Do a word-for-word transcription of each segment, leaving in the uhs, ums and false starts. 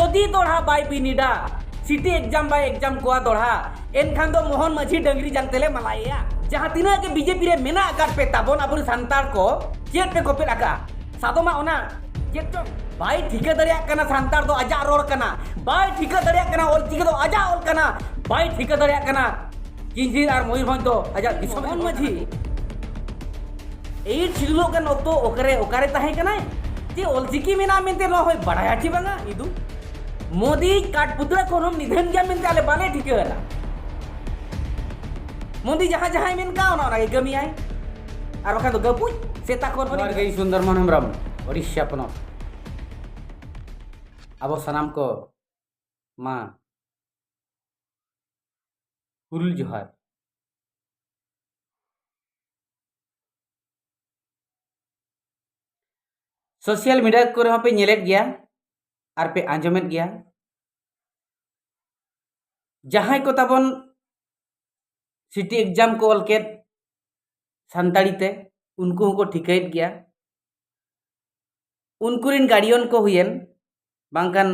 ᱡᱩᱫᱤ ᱫᱚᱲᱦᱟ ᱵᱟᱭ ᱵᱤᱱᱤᱰᱟ, city exam ᱵᱟᱭ exam ᱠᱚᱣᱟ ᱫᱚᱲᱦᱟ, ᱮᱱᱠᱷᱟᱱ ᱫᱚ ᱢᱳᱦᱚᱱ ᱢᱟᱹᱡᱷᱤ ᱰᱟᱹᱝᱨᱤ ᱡᱟᱝ ᱛᱮᱞᱮ ᱢᱟᱞᱟᱭᱮᱭᱟ᱾ ᱡᱟᱦᱟᱸ ᱛᱤᱱᱟᱹᱜ ᱜᱮ ᱵᱤᱡᱮᱯᱤ ᱨᱮ ᱢᱮᱱᱟᱜ ᱟᱠᱟᱫ ᱯᱮ ᱛᱟᱵᱚᱱ ᱟᱵᱚᱨᱮᱱ ᱥᱟᱱᱛᱟᱲ ᱠᱚ, ᱪᱮᱫ ᱯᱮ ᱠᱚᱯᱮᱫ ᱟᱠᱟᱫᱼᱟ? ᱥᱟᱫᱚᱢᱟᱜ ᱚᱱᱟ ᱪᱮᱫ ᱪᱚᱝ ᱵᱟᱭ ᱴᱷᱤᱠᱟᱹ ᱫᱟᱲᱮᱭᱟᱜ ᱠᱟᱱᱟ, ᱥᱟᱱᱛᱟᱲ ᱫᱚ ᱟᱡᱟᱜ ᱨᱚᱲ ᱠᱟᱱᱟ, ᱵᱟᱭ ᱴᱷᱤᱠᱟᱹ ᱫᱟᱲᱮᱭᱟᱜ ᱠᱟᱱᱟ, ᱚᱞᱪᱤᱠᱤ ᱫᱚ ᱟᱡᱟᱜ ᱚᱞ ᱠᱟᱱᱟ, ᱵᱟᱭ ᱴᱷᱤᱠᱟᱹ ᱫᱟᱲᱮᱭᱟᱜ ᱠᱟᱱᱟ ᱠᱤᱧᱡᱷᱤᱨ ᱟᱨ ᱢᱚᱭᱩᱨᱵᱷᱚᱸᱡᱽ ᱫᱚ ᱟᱡᱟᱜ ᱫᱤᱥᱚᱢ᱾ ᱢᱳᱦᱚᱱ ᱢᱟᱹᱡᱷᱤ ᱮᱭᱤᱴ ᱥᱤᱰᱩᱞᱚᱜ ᱠᱟᱱ ᱚᱠᱛᱚ ᱚᱠᱟᱨᱮ, ᱚᱠᱟᱨᱮ ᱛᱟᱦᱮᱸ ᱠᱟᱱᱟᱭ? ᱡᱮ ᱚᱞᱪᱤᱠᱤ ᱢᱮᱱᱟᱜᱼᱟ ᱢᱮᱱᱛᱮ ᱱᱚᱣᱟ ᱦᱚᱭ ᱵᱟᱲᱟᱭᱟ ᱪᱮ ᱵᱟᱝᱟ? ᱤᱫᱩ ᱢᱳᱫᱤ ᱠᱟᱴᱯᱩᱛᱲᱟᱹ ᱠᱷᱚᱱ ᱦᱚᱸᱢ ᱱᱤᱫᱷᱟᱹᱱ ᱜᱮᱭᱟ ᱢᱮᱱᱛᱮ ᱟᱞᱮ ᱵᱟᱞᱮ ᱴᱷᱤᱠᱟᱹ ᱟᱠᱟᱫᱟ᱾ ᱢᱳᱫᱤ ᱡᱟᱦᱟᱸ ᱡᱟᱦᱟᱸᱭ ᱢᱮᱱ ᱠᱟᱜ ᱚᱱᱟ ᱚᱱᱟᱜᱮ ᱠᱟᱹᱢᱤᱭᱟᱭ, ᱟᱨ ᱵᱟᱠᱷᱟᱱ ᱫᱚ ᱜᱟᱹᱯᱩᱡ ᱥᱮᱛᱟ ᱠᱷᱚᱱ ᱦᱚᱸ ᱡᱚᱦᱟᱨ ᱜᱮ, ᱤᱧ ᱥᱩᱱᱫᱚᱨᱢᱳᱦᱚᱱ ᱦᱮᱢᱵᱨᱚᱢ, ᱳᱰᱤᱥᱟ ᱯᱚᱱᱚᱛ᱾ ᱟᱵᱚ ᱥᱟᱱᱟᱢ ᱠᱚ ᱢᱟ ᱦᱩᱞ ᱡᱚᱦᱟᱨ᱾ ᱥᱳᱥᱟᱞ ᱢᱤᱰᱤᱭᱟ ᱠᱚᱨᱮ ᱦᱚᱸᱯᱮ ᱧᱮᱞᱮᱫ ᱜᱮᱭᱟ ᱟᱨ ᱯᱮ ᱟᱸᱡᱚᱢᱮᱫ ᱜᱮᱭᱟ, ᱡᱟᱦᱟᱸᱭ ᱠᱚ ᱛᱟᱵᱚᱱ ᱥᱤᱴᱤ ᱮᱠᱡᱟᱢ ᱠᱚ ᱚᱞ ᱠᱮᱫ ᱥᱟᱱᱛᱟᱲᱤ ᱛᱮ, ᱩᱱᱠᱩ ᱦᱚᱸᱠᱚ ᱴᱷᱤᱠᱟᱹᱭᱮᱫ ᱜᱮᱭᱟ᱾ ᱩᱱᱠᱩ ᱨᱤᱱ ᱜᱟᱨᱰᱤᱭᱟᱱ ᱠᱚ ᱦᱩᱭᱮᱱ, ᱵᱟᱝᱠᱷᱟᱱ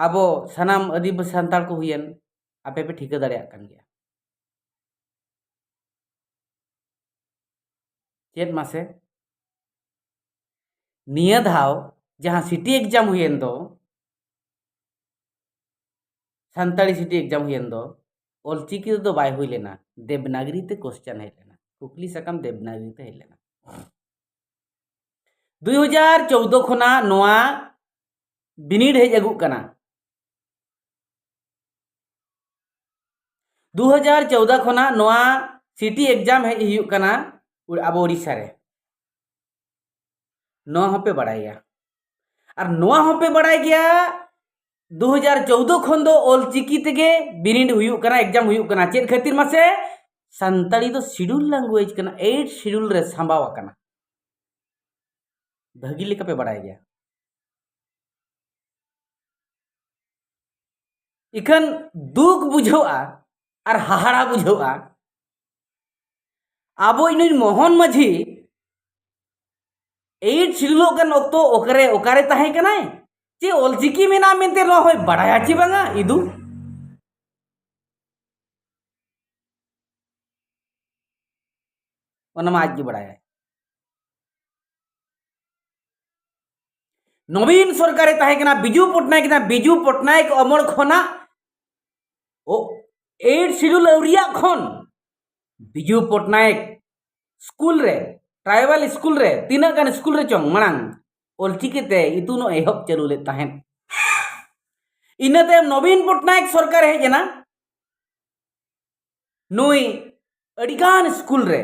ᱟᱵᱚ ᱥᱟᱱᱟᱢ ᱟᱹᱫᱤᱵᱟᱹᱥᱤ ᱥᱟᱱᱛᱟᱲ ᱠᱚ ᱦᱩᱭᱮᱱ, ᱟᱯᱮ ᱯᱮ ᱴᱷᱤᱠᱟᱹ ᱫᱟᱲᱮᱭᱟᱜ ᱠᱟᱱ ᱜᱮᱭᱟ᱾ ᱪᱮᱫ ᱢᱟᱥᱮ? ᱱᱤᱭᱟᱹ ᱫᱷᱟᱣ ᱡᱟᱦᱟᱸ ᱥᱤᱴᱤ ᱮᱠᱡᱟᱢ ᱦᱩᱭᱮᱱ ᱫᱚ, ᱥᱟᱱᱛᱟᱲᱤ ᱥᱤᱴᱤ ᱮᱠᱡᱟᱢ ᱦᱩᱭᱮᱱ ᱫᱚ, ᱚᱞᱪᱤᱠᱤ ᱛᱮᱫᱚ ᱵᱟᱭ ᱦᱩᱭ ᱞᱮᱱᱟ, ᱫᱮᱵᱽᱱᱟᱜᱽᱨᱤ ᱛᱮ ᱠᱚᱥᱪᱟᱱ ᱦᱮᱡ ᱞᱮᱱᱟ, ᱠᱩᱠᱞᱤ ᱥᱟᱠᱟᱢ ᱫᱮᱵᱽᱱᱟᱜᱽᱨᱤ ᱛᱮ ᱦᱮᱡ ᱞᱮᱱᱟ᱾ ᱫᱩ ᱦᱟᱡᱟᱨ ᱪᱳᱫᱽᱫᱳ ᱠᱷᱚᱱᱟᱜ ᱱᱚᱣᱟ ᱵᱤᱱᱤᱰ ᱦᱮᱡ ᱟᱹᱜᱩᱜ ᱠᱟᱱᱟ᱾ ᱫᱩ ᱦᱟᱡᱟᱨ ᱪᱳᱫᱽᱫᱳ ᱠᱷᱚᱱᱟᱜ ᱱᱚᱣᱟ ᱥᱤᱴᱤ ᱮᱠᱡᱟᱢ ᱦᱮᱡ ᱦᱩᱭᱩᱜ ᱠᱟᱱᱟ ᱟᱵᱚ ᱳᱰᱤᱥᱟ ᱨᱮ᱾ ᱱᱚᱣᱟ ᱦᱚᱸᱯᱮ ᱵᱟᱲᱟᱭ ᱜᱮᱭᱟ᱾ ᱟᱨ ᱱᱚᱣᱟ ᱦᱚᱸᱯᱮ ᱵᱟᱲᱟᱭ ᱜᱮᱭᱟ, ᱫᱩ ᱦᱟᱡᱟᱨ ᱪᱳᱫᱽᱫᱳ ᱠᱷᱚᱱ ᱫᱚ ᱚᱞ ᱪᱤᱠᱤ ᱛᱮᱜᱮ ᱵᱤᱱᱤᱰ ᱦᱩᱭᱩᱜ ᱠᱟᱱᱟ, ᱮᱠᱡᱟᱢ ᱦᱩᱭᱩᱜ ᱠᱟᱱᱟ᱾ ᱪᱮᱫ ᱠᱷᱟᱹᱛᱤᱨ ᱢᱟᱥᱮ? ᱥᱟᱱᱛᱟᱲᱤ ᱫᱚ ᱥᱤᱰᱩᱞ ᱞᱮᱝᱜᱩᱭᱮᱡᱽ ᱠᱟᱱᱟ, ᱮᱭᱤᱴ ᱥᱤᱰᱩᱞ ᱨᱮ ᱥᱟᱢᱵᱟᱣ ᱟᱠᱟᱱᱟ᱾ ᱵᱷᱟᱹᱜᱤ ᱞᱮᱠᱟ ᱯᱮ ᱵᱟᱲᱟᱭ ᱜᱮᱭᱟ᱾ ᱤᱠᱷᱟᱹᱱ ᱫᱩᱠ ᱵᱩᱡᱷᱟᱹᱜᱼᱟ ᱟᱨ ᱦᱟᱦᱟᱲᱟ ᱵᱩᱡᱷᱟᱹᱜᱼᱟ, ᱟᱵᱚᱭᱤᱡ ᱱᱩᱭ ᱢᱳᱦᱚᱱ ᱢᱟᱹᱡᱷᱤ ᱮᱭᱤᱴ ᱥᱤᱰᱩᱞᱚᱜ ᱠᱟᱱ ᱚᱠᱛᱚ ᱚᱠᱟᱨᱮ, ᱚᱠᱟᱨᱮ ᱛᱟᱦᱮᱸ ᱠᱟᱱᱟᱭ? ᱪᱮᱫ ᱚᱞᱪᱤᱠᱤ ᱢᱮᱱᱟᱜᱼᱟ ᱢᱮᱱᱛᱮ ᱱᱚᱣᱟ ᱦᱚᱸᱭ ᱵᱟᱲᱟᱭᱟ ᱪᱮ ᱵᱟᱝᱟ ᱤᱫᱩ? ᱚᱱᱟ ᱢᱟ ᱟᱡ ᱜᱮ ᱵᱟᱲᱟᱭᱟᱭ᱾ ᱱᱚᱵᱤᱱ ᱥᱚᱨᱠᱟᱨᱮ ᱛᱟᱦᱮᱸ ᱠᱟᱱᱟ, ᱵᱤᱡᱩ ᱯᱚᱴᱱᱟᱭᱮᱠ ᱠᱟᱱᱟ, ᱵᱤᱡᱩ ᱯᱚᱴᱱᱟᱭᱮᱠ ᱚᱢᱚᱞ ᱠᱷᱚᱱᱟᱜ ᱮᱭᱤᱴ ᱥᱤᱰᱩᱞ ᱟᱹᱣᱨᱤᱭᱟᱜ ᱠᱷᱚᱱ ᱵᱤᱡᱩ ᱯᱚᱴᱱᱟᱭᱮᱠ ᱥᱠᱩᱞ ᱨᱮ, ᱴᱨᱟᱭᱵᱟᱞ ᱥᱠᱩᱞ ᱨᱮ, ᱛᱤᱱᱟᱹᱜ ᱜᱟᱱ ᱥᱠᱩᱞ ᱨᱮ ᱪᱚᱝ ᱢᱟᱲᱟᱝ ᱚᱞᱪᱤᱠᱤ ᱛᱮ ᱤᱛᱩᱱ ᱮ ᱮᱦᱚᱵ ᱪᱟᱹᱞᱩ ᱞᱮᱫ ᱛᱟᱦᱮᱸᱫ᱾ ᱤᱱᱟᱹ ᱛᱟᱭᱚᱢ ᱱᱚᱵᱤᱱ ᱯᱚᱴᱱᱟᱭᱮᱠ ᱥᱚᱨᱠᱟᱨ ᱦᱮᱡ ᱮᱱᱟ᱾ ᱱᱩᱭ ᱟᱹᱰᱤᱜᱟᱱ ᱥᱠᱩᱞ ᱨᱮ,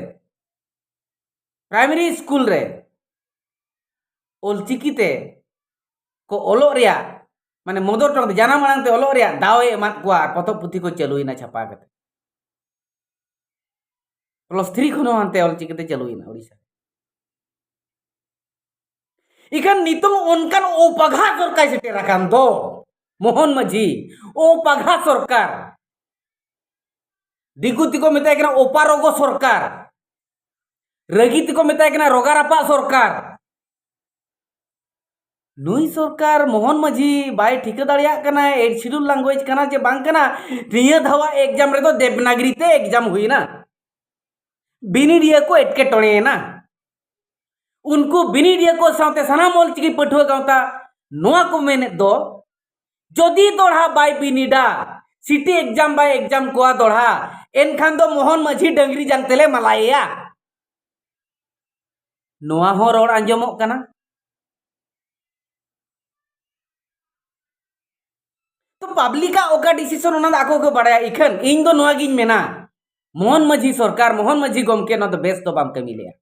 ᱯᱨᱟᱭᱢᱟᱨᱤ ᱥᱠᱩᱞ ᱨᱮ ᱚᱞᱪᱤᱠᱤ ᱛᱮ ᱠᱚ ᱚᱞᱚᱜ ᱨᱮᱭᱟᱜ, ᱢᱟᱱᱮ ᱢᱚᱫᱚᱨ ᱴᱚᱝ ᱛᱮ, ᱡᱟᱱᱟᱢ ᱟᱲᱟᱝ ᱛᱮ ᱚᱞᱚᱜ ᱨᱮᱭᱟᱜ ᱫᱟᱣ ᱮ ᱮᱢᱟᱫ ᱠᱚᱣᱟ ᱟᱨ ᱯᱚᱛᱚᱵ ᱯᱩᱛᱷᱤ ᱠᱚ ᱪᱟᱹᱞᱩᱭᱮᱱᱟ ᱪᱷᱟᱯᱟ ᱠᱟᱛᱮ᱾ ᱯᱞᱟᱥ ᱛᱷᱨᱤ ᱠᱷᱚᱱ ᱦᱚᱸ ᱦᱟᱱᱛᱮ ᱚᱞᱪᱤᱠᱤ ᱛᱮ ᱪᱟᱹᱞᱩᱭᱮᱱᱟ ᱳᱰᱤᱥᱟ᱾ ᱤᱠᱷᱟᱹᱱ ᱱᱤᱛᱚᱝ ᱚᱱᱠᱟᱱ ᱚᱯᱟᱜᱷᱟ ᱥᱚᱨᱠᱟᱨ ᱥᱮᱴᱮᱨ ᱟᱠᱟᱱ ᱫᱚ, ᱢᱳᱦᱚᱱ ᱢᱟᱹᱡᱷᱤ, ᱚᱯᱟᱜᱷᱟ ᱥᱚᱨᱠᱟᱨ᱾ ᱫᱤᱠᱩ ᱛᱮᱠᱚ ᱢᱮᱛᱟᱭ ᱠᱟᱱᱟ ᱚᱯᱟᱨᱚᱜᱚ ᱥᱚᱨᱠᱟᱨ, ᱨᱟᱹᱜᱤ ᱛᱮᱠᱚ ᱢᱮᱛᱟᱭ ᱠᱟᱱᱟ ᱨᱚᱜᱟ ᱨᱟᱯᱟᱜ ᱥᱚᱨᱠᱟᱨ᱾ ᱱᱩᱭ ᱥᱚᱨᱠᱟᱨ ᱢᱳᱦᱚᱱ ᱢᱟᱹᱡᱷᱤ ᱵᱟᱭ ᱴᱷᱤᱠᱟᱹ ᱫᱟᱲᱮᱭᱟᱜ ᱠᱟᱱᱟ, ᱮᱭᱤᱴ ᱥᱤᱰᱩᱞ ᱞᱟᱝᱜᱩᱭᱮᱡᱽ ᱠᱟᱱᱟ ᱪᱮ ᱵᱟᱝ ᱠᱟᱱᱟ᱾ ᱱᱤᱭᱟᱹ ᱫᱷᱟᱣᱟᱜ ᱮᱠᱡᱟᱢ ᱨᱮᱫᱚ ᱫᱮᱵᱽᱱᱟᱜᱽᱨᱤ ᱛᱮ ᱮᱠᱡᱟᱢ ᱦᱩᱭᱱᱟ, ᱵᱤᱱᱤᱰᱤᱭᱟᱹ ᱠᱚ ᱮᱴᱠᱮᱴᱚᱬᱮᱭᱮᱱᱟ᱾ ᱩᱱᱠᱩ ᱵᱤᱱᱤᱰᱤᱭᱟᱹ ᱠᱚ ᱥᱟᱶᱛᱮ ᱥᱟᱱᱟᱢ ᱚᱞᱪᱤᱠᱤ ᱯᱟᱹᱴᱷᱩᱣᱟᱹ ᱜᱟᱶᱛᱟ ᱱᱚᱣᱟ ᱠᱚ ᱢᱮᱱᱮᱫ ᱫᱚ, ᱡᱚᱫᱤ ᱫᱚᱲᱦᱟ ᱵᱟᱭ ᱵᱤᱱᱤᱰᱟ, ᱥᱤᱴᱤ ᱮᱠᱡᱟᱢ ᱵᱟᱭ ᱮᱠᱡᱟᱢ ᱠᱚᱣᱟ ᱫᱚᱲᱦᱟ, ᱮᱱᱠᱷᱟᱱ ᱫᱚ ᱢᱳᱦᱚᱱ ᱢᱟᱹᱡᱷᱤ ᱰᱟᱹᱝᱨᱤ ᱡᱟᱝ ᱛᱮᱞᱮ ᱢᱟᱞᱟᱭᱮᱭᱟ᱾ ᱱᱚᱣᱟ ᱦᱚᱸ ᱨᱚᱲ ᱟᱸᱡᱚᱢᱚᱜ ᱠᱟᱱᱟ᱾ ᱛᱚ ᱯᱟᱵᱽᱞᱤᱠᱟᱜ ᱚᱠᱟ ᱰᱤᱥᱤᱥᱚᱱ ᱚᱱᱟ ᱫᱚ ᱟᱠᱚ ᱠᱚ ᱵᱟᱲᱟᱭᱟ, ᱤᱠᱷᱟᱹᱱ ᱤᱧ ᱫᱚ ᱱᱚᱣᱟ ᱜᱤᱧ ᱢᱮᱱᱟ, ᱢᱳᱦᱚᱱ ᱢᱟᱹᱡᱷᱤ ᱥᱚᱨᱠᱟᱨ, ᱢᱳᱦᱚᱱ ᱢᱟᱹᱡᱷᱤ ᱜᱚᱢᱠᱮ, ᱱᱚᱣᱟ ᱫᱚ ᱵᱮᱥ ᱫᱚ ᱵᱟᱢ ᱠᱟᱹᱢᱤ ᱞᱮᱜᱼᱟ᱾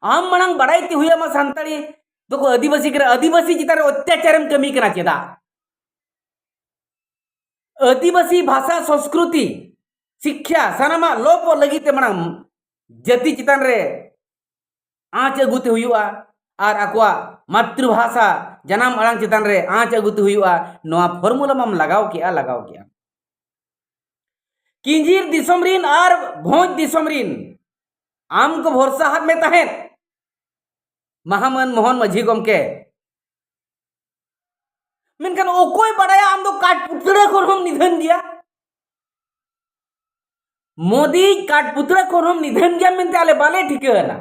ᱟᱢ ᱢᱟᱲᱟᱝ ᱵᱟᱲᱟᱭ ᱛᱮ ᱦᱩᱭ ᱟᱢᱟ ᱥᱟᱱᱛᱟᱲᱤ ᱫᱚᱠᱚ ᱟᱹᱫᱤᱵᱟᱹᱥᱤ ᱠᱟᱱᱟ, ᱟᱹᱫᱤᱵᱟᱹᱥᱤ ᱪᱮᱛᱟᱱ ᱨᱮ ᱚᱛᱛᱟᱪᱟᱨᱮᱢ ᱠᱟᱹᱢᱤ ᱠᱟᱱᱟ ᱪᱮᱫᱟᱜ? ᱟᱹᱫᱤᱵᱟᱹᱥᱤ ᱵᱷᱟᱥᱟ, ᱥᱚᱸᱥᱠᱨᱩᱛᱤ, ᱥᱤᱠᱠᱷᱟ ᱥᱟᱱᱟᱢᱟᱜ ᱞᱳᱯᱚᱜ ᱞᱟᱹᱜᱤᱫ ᱛᱮ ᱢᱟᱲᱟᱝ ᱡᱟᱹᱛᱤ ᱪᱮᱛᱟᱱ ᱨᱮ ᱟᱸᱪ ᱟᱹᱜᱩ ᱛᱮ ᱦᱩᱭᱩᱜᱼᱟ ᱟᱨ ᱟᱠᱚᱣᱟᱜ ᱢᱟᱛᱨᱤᱵᱷᱟᱥᱟ, ᱡᱟᱱᱟᱢ ᱟᱲᱟᱝ ᱪᱮᱛᱟᱱ ᱨᱮ ᱟᱸᱪ ᱟᱹᱜᱩ ᱛᱮ ᱦᱩᱭᱩᱜᱼᱟ᱾ ᱱᱚᱣᱟ ᱯᱷᱚᱨᱢᱩᱞᱟ ᱢᱟᱢ ᱞᱟᱜᱟᱣ ᱠᱮᱜᱼᱟ, ᱞᱟᱜᱟᱣ ᱠᱮᱜᱼᱟ᱾ ᱠᱤᱸᱡᱤᱨ ᱫᱤᱥᱚᱢ ᱨᱤᱱ ᱟᱨ ᱵᱷᱚᱸᱡᱽ ᱫᱤᱥᱚᱢ ᱨᱤᱱ ᱟᱢ ᱠᱚ ᱵᱷᱚᱨᱥᱟ ᱦᱟᱫ ᱢᱮ ᱛᱟᱦᱮᱸᱫ ᱢᱟᱦᱟᱢᱟᱹᱱ ᱢᱳᱦᱚᱱ ᱢᱟᱹᱡᱷᱤ ᱜᱚᱢᱠᱮ᱾ ᱢᱮᱱᱠᱷᱟᱱ ᱚᱠᱚᱭ ᱵᱟᱲᱟᱭᱟ ᱟᱢ ᱫᱚ ᱠᱟᱴ ᱯᱩᱛᱲᱟᱹ ᱠᱷᱚᱱ ᱦᱚᱸᱢ ᱱᱤᱫᱷᱟᱹᱱ ᱜᱮᱭᱟ᱾ ᱢᱳᱫᱤ ᱠᱟᱴ ᱯᱩᱛᱲᱟᱹ ᱠᱷᱚᱱ ᱦᱚᱸᱢ ᱱᱤᱫᱷᱟᱹᱱ ᱜᱮᱭᱟ ᱢᱮᱱᱛᱮ ᱟᱞᱮ ᱵᱟᱞᱮ ᱴᱷᱤᱠᱟᱹ ᱟᱱᱟ᱾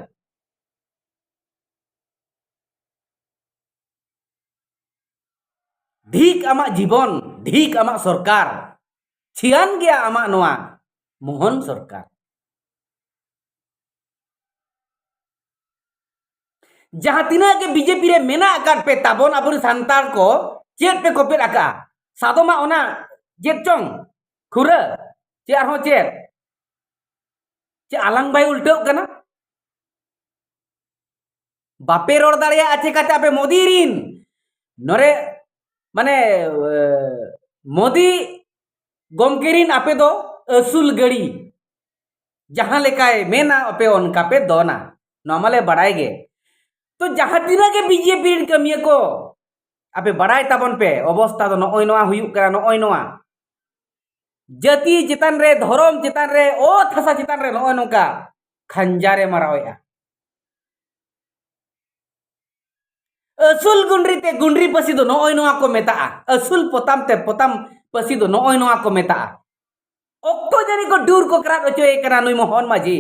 ᱰᱷᱤᱠ ᱟᱢᱟᱜ ᱡᱤᱵᱚᱱ, ᱰᱷᱤᱠ ᱟᱢᱟᱜ ᱥᱚᱨᱠᱟᱨ, ᱪᱷᱤᱭᱟᱱ ᱜᱮᱭᱟ ᱟᱢᱟᱜ ᱱᱚᱣᱟ ᱢᱳᱦᱚᱱ ᱥᱚᱨᱠᱟᱨ᱾ ᱡᱟᱦᱟᱸ ᱛᱤᱱᱟᱹᱜ ᱜᱮ ᱵᱤᱡᱮᱯᱤ ᱨᱮ ᱢᱮᱱᱟᱜ ᱟᱠᱟᱫ ᱯᱮ ᱛᱟᱵᱚᱱ ᱟᱵᱚᱨᱮᱱ ᱥᱟᱱᱛᱟᱲ ᱠᱚ, ᱪᱮᱫ ᱯᱮ ᱠᱚᱯᱮᱫ ᱟᱠᱟᱜᱼᱟ? ᱥᱟᱫᱚᱢᱟᱜ ᱚᱱᱟ ᱪᱮᱫ ᱪᱚᱝ ᱠᱷᱩᱨᱟᱹ, ᱪᱮ ᱟᱨᱦᱚᱸ ᱪᱮᱫ? ᱪᱮ ᱟᱞᱟᱝ ᱵᱟᱭ ᱩᱞᱴᱟᱹᱜ ᱠᱟᱱᱟ? ᱵᱟᱯᱮ ᱨᱚᱲ ᱫᱟᱲᱮᱭᱟᱜᱼᱟ ᱪᱮᱠᱟᱛᱮ ᱟᱯᱮ ᱢᱳᱫᱤ ᱨᱤᱱ? ᱱᱚᱨᱮ ᱢᱟᱱᱮ ᱮ, ᱢᱳᱫᱤ ᱜᱚᱢᱠᱮ ᱨᱤᱱ ᱟᱯᱮ ᱫᱚ ᱟᱹᱥᱩᱞ ᱜᱟᱹᱲᱤ, ᱡᱟᱦᱟᱸ ᱞᱮᱠᱟᱭ ᱢᱮᱱᱟ ᱟᱯᱮ ᱚᱱᱠᱟ ᱯᱮ ᱫᱚᱱᱟ, ᱱᱚᱣᱟ ᱢᱟᱞᱮ ᱵᱟᱲᱟᱭ ᱜᱮ᱾ ᱛᱚ ᱡᱟᱦᱟᱸ ᱛᱤᱱᱟᱹᱜ ᱜᱮ ᱵᱤᱡᱮᱯᱤ ᱨᱤᱱ ᱠᱟᱹᱢᱤᱭᱟᱹ ᱠᱚ, ᱟᱯᱮ ᱵᱟᱲᱟᱭ ᱛᱟᱵᱚᱱ ᱯᱮ ᱚᱵᱚᱥᱛᱟ ᱫᱚ ᱱᱚᱜᱼᱚᱭ ᱱᱚᱣᱟ ᱦᱩᱭᱩᱜ ᱠᱟᱱᱟ, ᱱᱚᱜᱼᱚᱭ ᱱᱚᱣᱟ᱾ ᱡᱟᱹᱛᱤ ᱪᱮᱛᱟᱱ ᱨᱮ, ᱫᱷᱚᱨᱚᱢ ᱪᱮᱛᱟᱱ ᱨᱮ, ᱚᱛ ᱦᱟᱥᱟ ᱪᱮᱛᱟᱱ ᱨᱮ ᱱᱚᱜᱼᱚᱭ ᱱᱚᱝᱠᱟ ᱠᱷᱟᱧᱡᱟᱨᱮ ᱢᱟᱨᱟᱣᱮᱫᱼᱟ᱾ ᱟᱹᱥᱩᱞ ᱜᱩᱸᱰᱨᱤ ᱛᱮ ᱜᱩᱸᱰᱨᱤ ᱯᱟᱹᱥᱤ ᱫᱚ ᱱᱚᱜᱼᱚᱭ ᱱᱚᱣᱟ ᱠᱚ ᱢᱮᱛᱟᱜᱼᱟ᱾ ᱟᱹᱥᱩᱞ ᱯᱚᱛᱟᱢ ᱛᱮ ᱯᱚᱛᱟᱢ ᱯᱟᱹᱥᱤ ᱫᱚ ᱱᱚᱜᱼᱚᱭ ᱱᱚᱣᱟ ᱠᱚ ᱢᱮᱛᱟᱜᱼᱟ᱾ ᱚᱠᱛᱚ ᱡᱟᱹᱱᱤ ᱠᱚ ᱰᱩᱨ ᱠᱚ ᱠᱨᱟᱫ ᱦᱚᱪᱚᱭᱮ ᱠᱟᱱᱟ ᱱᱩᱭ ᱢᱳᱦᱚᱱ ᱢᱟᱹᱡᱷᱤ᱾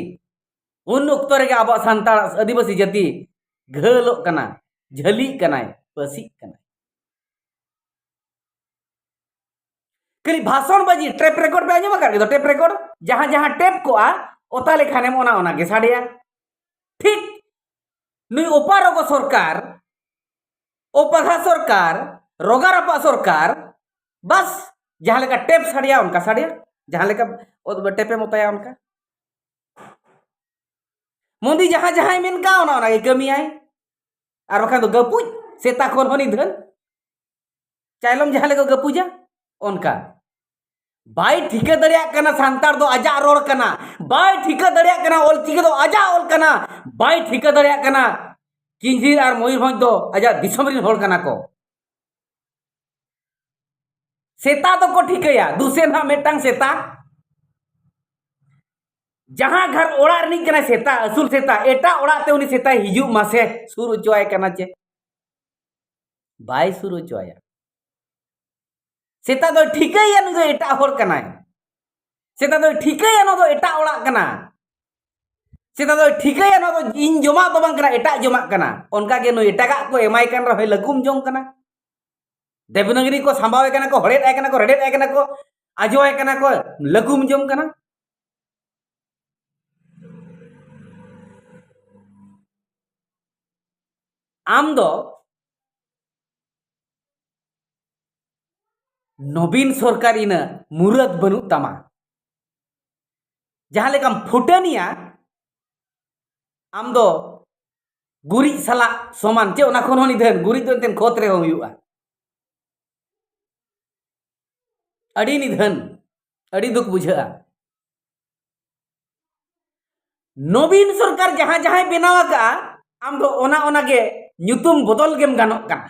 ᱩᱱ ᱚᱠᱛᱚ ᱨᱮᱜᱮ ᱟᱵᱚᱣᱟᱜ ᱥᱟᱱᱛᱟᱲ ᱟᱹᱫᱤᱵᱟᱹᱥᱤ ᱡᱟᱹᱛᱤ ᱜᱷᱟᱹᱞᱚᱜ ᱠᱟᱱᱟ, ᱡᱷᱟᱹᱞᱤᱜ ᱠᱟᱱᱟᱭ, ᱯᱟᱹᱥᱤᱜ ᱠᱟᱱᱟᱭ᱾ ᱠᱷᱟᱹᱞᱤ ᱵᱷᱟᱥᱚᱱ ᱵᱟᱡᱤ, ᱴᱮᱯ ᱨᱮᱠᱚᱨᱰ ᱯᱮ ᱟᱸᱡᱚᱢ ᱟᱠᱟᱫ ᱜᱮᱫᱚ, ᱴᱮᱯ ᱨᱮᱠᱚᱨᱰ, ᱡᱟᱦᱟᱸ ᱡᱟᱦᱟᱸ ᱴᱮᱯ ᱠᱚᱜᱼᱟ, ᱚᱛᱟ ᱞᱮᱠᱷᱟᱱᱮᱢ ᱚᱱᱟ ᱚᱱᱟ ᱜᱮ ᱥᱟᱰᱮᱭᱟ᱾ ᱴᱷᱤᱠ ᱱᱩᱭ ᱚᱯᱟᱨᱚᱜᱚ ᱥᱚᱨᱠᱟᱨ, ᱚᱯᱟᱜᱷᱟ ᱥᱚᱨᱠᱟᱨ, ᱨᱚᱜᱟ ᱨᱟᱯᱟᱜ ᱥᱚᱨᱠᱟᱨ, ᱵᱟᱥ ᱡᱟᱦᱟᱸ ᱞᱮᱠᱟ ᱴᱮᱯ ᱥᱟᱰᱮᱭᱟ ᱚᱱᱠᱟ ᱥᱟᱰᱮᱭᱟ, ᱡᱟᱦᱟᱸ ᱞᱮᱠᱟ ᱚᱛ-, ᱴᱮᱯᱮᱢ ᱚᱛᱟᱭᱟ ᱚᱱᱠᱟ᱾ ᱢᱳᱫᱤ ᱡᱟᱦᱟᱸ ᱡᱟᱦᱟᱸᱭ ᱢᱮᱱ ᱠᱟᱜ ᱚᱱᱟ ᱚᱱᱟ ᱜᱮ ᱠᱟᱹᱢᱤᱭᱟᱭ, ᱟᱨ ᱵᱟᱠᱷᱟᱱ ᱫᱚ ᱜᱟᱹᱯᱩᱡ ᱥᱮᱛᱟ ᱠᱷᱚᱱ ᱦᱚᱸ ᱱᱤᱫᱷᱟᱹᱱ᱾ ᱪᱟᱭᱞᱚᱢ ᱡᱟᱦᱟᱸ ᱞᱮᱠᱟ ᱜᱟᱹᱯᱩᱡᱟ ᱚᱱᱠᱟ᱾ ᱵᱟᱭ ᱴᱷᱤᱠᱟᱹ ᱫᱟᱲᱮᱭᱟᱜ ᱠᱟᱱᱟ ᱥᱟᱱᱛᱟᱲ ᱫᱚ ᱟᱡᱟᱜ ᱨᱚᱲ ᱠᱟᱱᱟ, ᱵᱟᱭ ᱴᱷᱤᱠᱟᱹ ᱫᱟᱲᱮᱭᱟᱜ ᱠᱟᱱᱟ ᱚᱞᱪᱤᱠᱤ ᱫᱚ ᱟᱡᱟᱜ ᱚᱞ ᱠᱟᱱᱟ, ᱵᱟᱭ ᱴᱷᱤᱠᱟᱹ ᱫᱟᱲᱮᱭᱟᱜ ᱠᱟᱱᱟ ᱠᱤᱧᱡᱷᱤᱨ ᱟᱨ ᱢᱚᱭᱩᱨᱵᱷᱚᱸᱡᱽ ᱫᱚ ᱟᱡᱟᱜ ᱫᱤᱥᱚᱢ ᱨᱮᱱ ᱦᱚᱲ ᱠᱟᱱᱟ ᱠᱚ᱾ ᱥᱮᱛᱟ ᱫᱚᱠᱚ ᱴᱷᱤᱠᱟᱹᱭᱟ, ᱫᱩᱥᱮ ᱱᱟᱦᱟᱜ ᱢᱤᱫᱴᱟᱝ ᱥᱮᱛᱟ᱾ ᱡᱟᱦᱟᱸ ᱜᱷᱟᱨ ᱚᱲᱟᱜ ᱨᱤᱱᱤᱡ ᱠᱟᱱᱟᱭ ᱥᱮᱛᱟ, ᱟᱹᱥᱩᱞ ᱥᱮᱛᱟ, ᱮᱴᱟᱜ ᱚᱲᱟᱜ ᱛᱮ ᱩᱱᱤ ᱥᱮᱛᱟᱭ ᱦᱤᱡᱩᱜ ᱢᱟᱥᱮ, ᱥᱩᱨ ᱦᱚᱪᱚᱣᱟᱭ ᱠᱟᱱᱟ ᱪᱮ? ᱵᱟᱭ ᱥᱩᱨ ᱦᱚᱪᱚᱣᱟᱭᱟ᱾ ᱥᱮᱛᱟ ᱫᱚᱭ ᱴᱷᱤᱠᱟᱹᱭᱟ ᱱᱩᱭ ᱫᱚ ᱮᱴᱟᱜ ᱦᱚᱲ ᱠᱟᱱᱟᱭ᱾ ᱥᱮᱛᱟ ᱫᱚᱭ ᱴᱷᱤᱠᱟᱹᱭᱟ ᱱᱚᱣᱟ ᱫᱚ ᱮᱴᱟᱜ ᱚᱲᱟᱜ ᱠᱟᱱᱟ᱾ ᱥᱮᱛᱟ ᱫᱚᱭ ᱴᱷᱤᱠᱟᱹᱭᱟ ᱱᱚᱣᱟ ᱫᱚ ᱤᱧ ᱡᱚᱢᱟᱜ ᱫᱚ ᱵᱟᱝ ᱠᱟᱱᱟ, ᱮᱴᱟᱜ ᱡᱚᱢᱟᱜ ᱠᱟᱱᱟ᱾ ᱚᱱᱠᱟ ᱜᱮ ᱱᱩᱭ ᱮᱴᱟᱜᱟᱜ ᱠᱚ ᱮᱢᱟᱭ ᱠᱟᱱ ᱨᱮᱦᱚᱸᱭ ᱞᱟᱹᱜᱩᱢ ᱡᱚᱝ ᱠᱟᱱᱟ᱾ ᱫᱮᱵᱽᱱᱟᱜᱚᱨᱤ ᱠᱚ ᱥᱟᱢᱵᱟᱣ ᱮ ᱠᱟᱱᱟ ᱠᱚ, ᱦᱚᱲᱮᱫ ᱟᱭ ᱠᱟᱱᱟ ᱠᱚ, ᱨᱮᱰᱮᱫ ᱟᱭ ᱠᱟᱱᱟ ᱠᱚ, ᱟᱡᱚ ᱟᱭ ᱠᱟᱱᱟ ᱠᱚ, ᱞᱟᱹᱜᱩᱢ ᱡᱚᱝ ᱠᱟᱱᱟ᱾ ᱟᱢ ᱫᱚ ᱱᱚᱵᱤᱱ ᱥᱚᱨᱠᱟᱨ ᱤᱱᱟᱹ ᱢᱩᱨᱟᱹᱫ ᱵᱟᱹᱱᱩᱜ ᱛᱟᱢᱟ᱾ ᱡᱟᱦᱟᱸ ᱞᱮᱠᱟᱢ ᱯᱷᱩᱴᱟᱹᱱᱤᱭᱟ, ᱟᱢ ᱫᱚ ᱜᱩᱨᱤᱡ ᱥᱟᱞᱟᱜ ᱥᱚᱢᱟᱱ, ᱪᱮ ᱚᱱᱟ ᱠᱷᱚᱱ ᱦᱚᱸ ᱱᱤᱫᱷᱟᱹᱱ, ᱜᱩᱨᱤᱡ ᱫᱚ ᱮᱱᱛᱮ ᱠᱷᱚᱛ ᱨᱮᱦᱚᱸ ᱦᱩᱭᱩᱜᱼᱟ᱾ ᱟᱹᱰᱤ ᱱᱤᱫᱷᱟᱹᱱ, ᱟᱹᱰᱤ ᱫᱩᱠ ᱵᱩᱡᱷᱟᱹᱜᱼᱟ᱾ ᱱᱚᱵᱤᱱ ᱥᱚᱨᱠᱟᱨ ᱡᱟᱦᱟᱸ ᱡᱟᱦᱟᱸᱭ ᱵᱮᱱᱟᱣ ᱟᱠᱟᱫᱼᱟ, ᱟᱢ ᱫᱚ ᱚᱱᱟ ᱚᱱᱟ ᱜᱮ ᱧᱩᱛᱩᱢ ᱵᱚᱫᱚᱞ ᱜᱮᱢ ᱜᱟᱱᱚᱜ ᱠᱟᱱᱟ,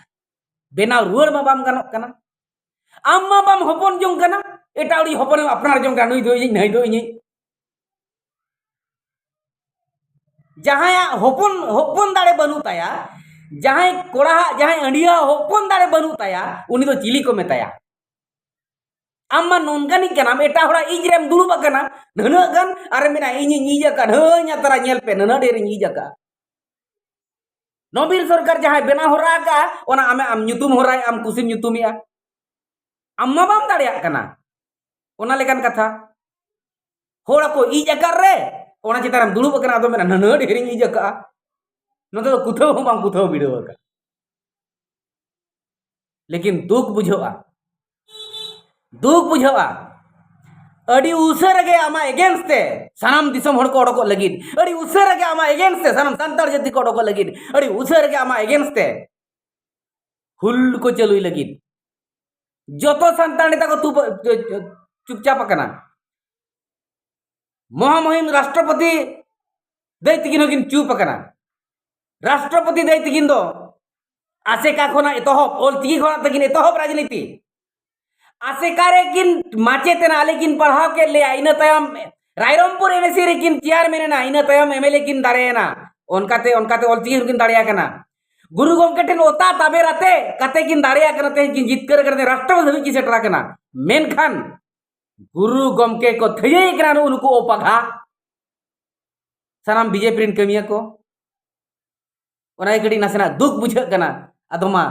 ᱵᱮᱱᱟᱣ ᱨᱩᱣᱟᱹᱲ ᱢᱟ ᱵᱟᱢ ᱜᱟᱱᱚᱜ ᱠᱟᱱᱟ᱾ ᱟᱢ ᱢᱟ ᱵᱟᱢ ᱦᱚᱯᱚᱱ ᱡᱚᱝ ᱠᱟᱱᱟ, ᱮᱴᱟᱜ ᱦᱚᱲᱤᱡ ᱦᱚᱯᱚᱱᱮᱢ ᱟᱯᱱᱟᱨ ᱡᱚᱝ ᱠᱟᱱᱟ, ᱱᱩᱭ ᱫᱚ ᱤᱧᱤᱡ, ᱱᱟᱹᱭ ᱫᱚ ᱤᱧᱤᱡ᱾ ᱡᱟᱦᱟᱸᱭᱟᱜ ᱦᱚᱯᱚᱱ, ᱦᱚᱯᱚᱱ ᱫᱟᱲᱮ ᱵᱟᱹᱱᱩᱜ ᱛᱟᱭᱟ, ᱡᱟᱦᱟᱸᱭ ᱠᱚᱲᱟᱣᱟᱜ, ᱡᱟᱦᱟᱸᱭ ᱟᱹᱰᱤᱭᱟᱹ ᱦᱚᱯᱚᱱ ᱫᱟᱲᱮ ᱵᱟᱹᱱᱩᱜ ᱛᱟᱭᱟ, ᱩᱱᱤ ᱫᱚ ᱪᱤᱞᱤ ᱠᱚ ᱢᱮᱛᱟᱭᱟ? ᱟᱢ ᱢᱟ ᱱᱚᱝᱠᱟᱱᱤᱡ ᱠᱟᱱᱟᱢ, ᱮᱴᱟᱜ ᱦᱚᱲᱟᱜ ᱤᱡ ᱨᱮᱢ ᱫᱩᱲᱩᱵ ᱟᱠᱟᱱᱟ, ᱱᱩᱱᱟᱹᱜ ᱜᱟᱱ, ᱟᱨᱮᱢ ᱢᱮᱱᱟ, "ᱤᱧᱤᱧ ᱤᱡ ᱟᱠᱟᱫ, ᱦᱟᱹᱧ ᱟᱛᱟᱨᱟ, ᱧᱮᱞ ᱯᱮ, ᱱᱩᱱᱟᱹᱜ ᱰᱷᱮᱨᱤᱧ ᱤᱡ ᱟᱠᱟᱫ᱾" ᱱᱚᱵᱤᱱ ᱥᱚᱨᱠᱟᱨ ᱡᱟᱦᱟᱸᱭ ᱵᱮᱱᱟᱣ ᱦᱚᱨᱟ ᱟᱠᱟᱫᱼᱟ, ᱚᱱᱟ ᱟᱢᱮ, ᱟᱢ ᱧᱩᱛᱩᱢ ᱦᱚᱨᱟᱭ, ᱟᱢ ᱠᱩᱥᱤᱢ ᱧᱩᱛᱩᱢᱮᱜᱼᱟ᱾ ᱟᱢ ᱢᱟ ᱵᱟᱢ ᱫᱟᱲᱮᱭᱟᱜ ᱠᱟᱱᱟ᱾ ᱚᱱᱟ ᱞᱮᱠᱟᱱ ᱠᱟᱛᱷᱟ᱾ ᱦᱚᱲ ᱠᱚ ᱤᱡ ᱟᱠᱟᱫ ᱨᱮ, ᱚᱱᱟ ᱪᱮᱛᱟᱱ ᱨᱮᱢ ᱫᱩᱲᱩᱵ ᱟᱠᱟᱱᱟ, ᱟᱫᱚ ᱢᱮᱱᱟ, "ᱱᱩᱱᱟᱹᱜ ᱰᱷᱮᱨᱤᱧ ᱤᱡ ᱟᱠᱟᱫᱼᱟ᱾" ᱱᱚᱛᱮ ᱫᱚ ᱠᱩᱛᱷᱟᱹᱣ ᱦᱚᱸ ᱵᱟᱝ ᱠᱩᱛᱷᱟᱹᱣ ᱵᱤᱰᱟᱹᱣ ᱟᱠᱟᱫ᱾ ᱞᱮᱠᱤᱱ ᱫᱩᱠ ᱵᱩᱡᱷᱟᱹᱜᱼᱟ, ᱫᱩᱠ ᱵᱩᱡᱷᱟᱹᱜᱼᱟ᱾ ᱟᱹᱰᱤ ᱩᱥᱟᱹᱨᱟ ᱜᱮ ᱟᱢᱟᱜ against ᱛᱮ ᱥᱟᱱᱟᱢ ᱫᱤᱥᱚᱢ ᱦᱚᱲ ᱠᱚ ᱚᱰᱚᱠᱚᱜ ᱞᱟᱹᱜᱤᱫ, ᱟᱹᱰᱤ ᱩᱥᱟᱹᱨᱟ ᱜᱮ ᱟᱢᱟᱜ against ᱛᱮ ᱥᱟᱱᱟᱢ ᱥᱟᱱᱛᱟᱲ ᱡᱟᱹᱛᱤ ᱠᱚ ᱚᱰᱚᱠᱚᱜ ᱞᱟᱹᱜᱤᱫ, ᱟᱹᱰᱤ ᱩᱥᱟᱹᱨᱟ ᱜᱮ ᱟᱢᱟᱜ against ᱛᱮ ᱦᱩᱞ ᱠᱚ ᱪᱟᱹᱞᱩᱭ ᱞᱟᱹᱜᱤᱫ᱾ ᱡᱚᱛᱚ ᱥᱟᱱᱛᱟᱲ ᱱᱮᱛᱟ ᱠᱚ ᱛᱩᱵ-, ᱪᱩᱯᱪᱟᱯ ᱟᱠᱟᱱᱟ᱾ ᱢᱚᱦᱟᱢᱚᱦᱤᱢ ᱨᱟᱥᱴᱨᱚᱯᱚᱛᱤ ᱫᱟᱹᱭ ᱛᱤᱠᱤᱱ ᱦᱚᱸᱠᱤᱱ ᱪᱩᱯ ᱟᱠᱟᱱᱟ᱾ ᱨᱟᱥᱴᱨᱚᱯᱚᱛᱤ ᱫᱟᱹᱭ ᱛᱤᱠᱤᱱ ᱫᱚ ᱟᱥᱮᱠᱟ ᱠᱷᱚᱱᱟᱜ ᱮᱛᱚᱦᱚᱵ, ᱚᱞ ᱪᱤᱠᱤ ᱠᱷᱚᱱᱟᱜ ᱛᱟᱹᱠᱤᱱ ᱮᱛᱚᱦᱚᱵ ᱨᱟᱡᱽᱱᱤᱛᱤ᱾ ᱟᱥᱮᱠᱟ ᱨᱮᱠᱤᱱ ᱢᱟᱪᱮᱛ ᱮᱱᱟ, ᱟᱞᱮ ᱠᱤᱱ ᱯᱟᱲᱦᱟᱣ ᱠᱮᱫ ᱞᱮᱭᱟ᱾ ᱤᱱᱟᱹ ᱛᱟᱭᱚᱢ ᱨᱟᱭᱨᱚᱝᱯᱩᱨ NSC ᱨᱮᱠᱤᱱ chairman ᱮᱱᱟ, ᱤᱱᱟᱹ ᱛᱟᱭᱚᱢ MLA ᱠᱤᱱ ᱫᱟᱲᱮᱭᱮᱱᱟ᱾ ᱚᱱᱠᱟᱛᱮ, ᱚᱱᱠᱟᱛᱮ ᱚᱞ ᱪᱤᱠᱤ ᱦᱚᱸᱠᱤᱱ ᱫᱟᱲᱮᱭᱟᱜ ᱠᱟᱱᱟ᱾ ᱜᱩᱨᱩ ᱜᱚᱢᱠᱮ ᱴᱷᱮᱱ ᱚᱛᱟ ᱛᱟᱵᱮᱨ ᱟᱛᱮ ᱠᱟᱛᱮ ᱠᱤᱱ ᱫᱟᱲᱮᱭᱟᱜ ᱠᱟᱱᱟ, ᱛᱮᱦᱮᱧ ᱠᱤᱱ ᱡᱤᱛᱠᱟᱹᱨ ᱠᱟᱱᱟ, ᱨᱟᱥᱴᱨᱚᱯᱚᱛᱤ ᱫᱷᱟᱹᱵᱤᱡ ᱠᱤᱱ ᱥᱮᱴᱮᱨ ᱟᱠᱟᱱᱟ᱾ ᱢᱮᱱᱠᱷᱟᱱ ᱜᱩᱨᱩ ᱜᱚᱢᱠᱮ ᱠᱚ ᱛᱷᱟᱹᱭᱟᱹᱭ ᱠᱟᱱᱟ ᱱᱩᱜᱼᱩ ᱱᱩᱠᱩ ᱚᱯᱟᱜᱷᱟ᱾ ᱥᱟᱱᱟᱢ ᱵᱤᱡᱮᱯᱤ ᱨᱮᱱ ᱠᱟᱹᱢᱤᱭᱟᱹ ᱠᱚ, ᱚᱱᱟ ᱜᱮ ᱠᱟᱹᱴᱤᱡ ᱱᱟᱥᱮᱱᱟᱜ ᱫᱩᱠ ᱵᱩᱡᱷᱟᱹᱜ ᱠᱟᱱᱟ᱾ ᱟᱫᱚ ᱢᱟ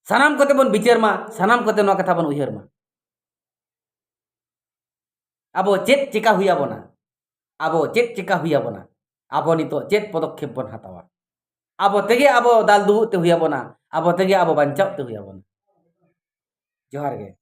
ᱥᱟᱱᱟᱢ ᱠᱚᱛᱮ ᱵᱚᱱ ᱵᱤᱪᱟᱹᱨ ᱢᱟ, ᱥᱟᱱᱟᱢ ᱠᱚᱛᱮ ᱱᱚᱣᱟ ᱠᱟᱛᱷᱟ ᱵᱚᱱ ᱩᱭᱦᱟᱹᱨ ᱢᱟ᱾ ᱟᱵᱚ ᱪᱮᱫ ᱪᱮᱠᱟ ᱦᱩᱭ ᱟᱵᱚᱱᱟ? ᱟᱵᱚ ᱪᱮᱫ ᱪᱮᱠᱟ ᱦᱩᱭ ᱟᱵᱚᱱᱟ? ᱟᱵᱚ ᱱᱤᱛᱚᱜ ᱪᱮᱫ ᱯᱚᱫᱚᱠᱷᱮᱯ ᱵᱚᱱ ᱦᱟᱛᱟᱣᱟ? ᱟᱵᱚ ᱛᱮᱜᱮ ᱟᱵᱚ ᱫᱟᱞ ᱫᱩᱲᱩᱵ ᱛᱮ ᱦᱩᱭ ᱟᱵᱚᱱᱟ, ᱟᱵᱚ ᱛᱮᱜᱮ ᱟᱵᱚ ᱵᱟᱧᱪᱟᱣ ᱛᱮ ᱦᱩᱭ ᱟᱵᱚᱱᱟ᱾ ᱡᱚᱦᱟᱨ ᱜᱮ᱾